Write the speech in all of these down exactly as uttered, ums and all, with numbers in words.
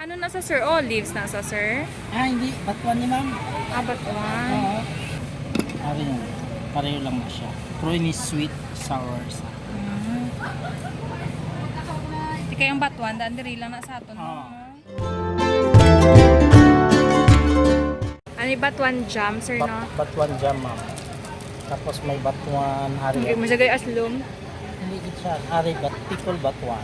Ano na sa, sir? Olives na sa, sir? Ah, hindi. Batuan ni ma'am. Ah, batuan. Oo. Pareho. Pareho lang na siya. Pero ini sweet, sour sa. Mm. Di kay ang batuan, daan diri lang na sa aton, Oo. no? Ano yung batuan jam, sir, Bat- no? Batuan jam, ma'am. Tapos may batuan, ari. Hindi mo siya gay aslom. Hindi gid siya. Ari, bat, pickle batuan.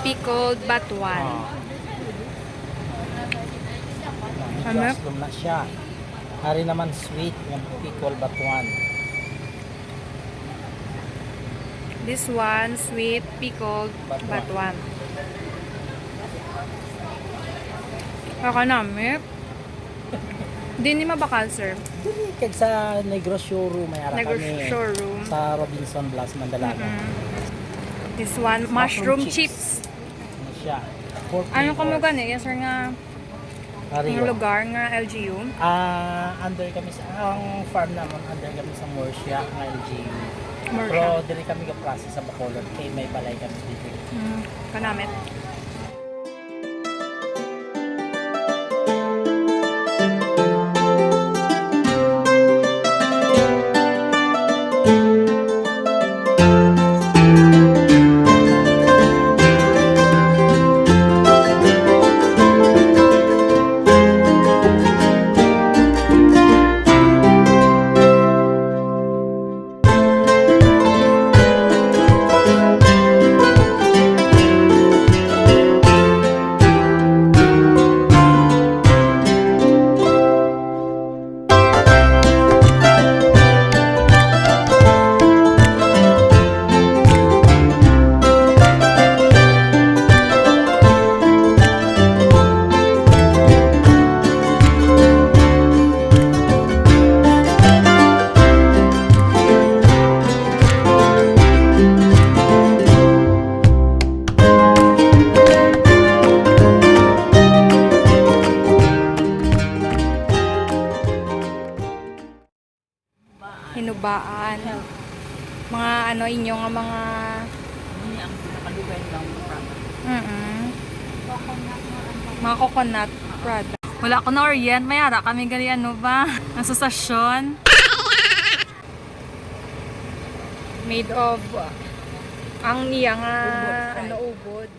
Pickled batuan. Ah. Ano? Medyo aslom na siya. Ari naman sweet, yung pickle batuan. This one, sweet, pickled, Batuan. batuan. Kakanamit. Di ni mabakal, sir. Dili, kag sa Negros showroom, may ara Negros kami showroom. Sa Robinson Blas, Mandalagan. Mm-mm. This one, mushroom Mushroom chips. chips. Ano siya? Four Ano ka mo flavors. gani? Yes, sir, nga Ari, ang oh. lugar nga L G U? Ah, under kami sa, ang farm namon, under kami sa Murcia nga L G U. Murcia. Pero diri kami ga-process sa Bacolod, kay may balay kami dito. Mm, kanamit. Hinubaan. Mga ano, inyo nga mga Ini ang pinakalugay ng product. Mm-mm. Mga coconut product. Wala ko na-orient. May ara kami gali, ano ba? Asosasyon. Made of, uh, ang iya nga, Ubod, ano, ubod.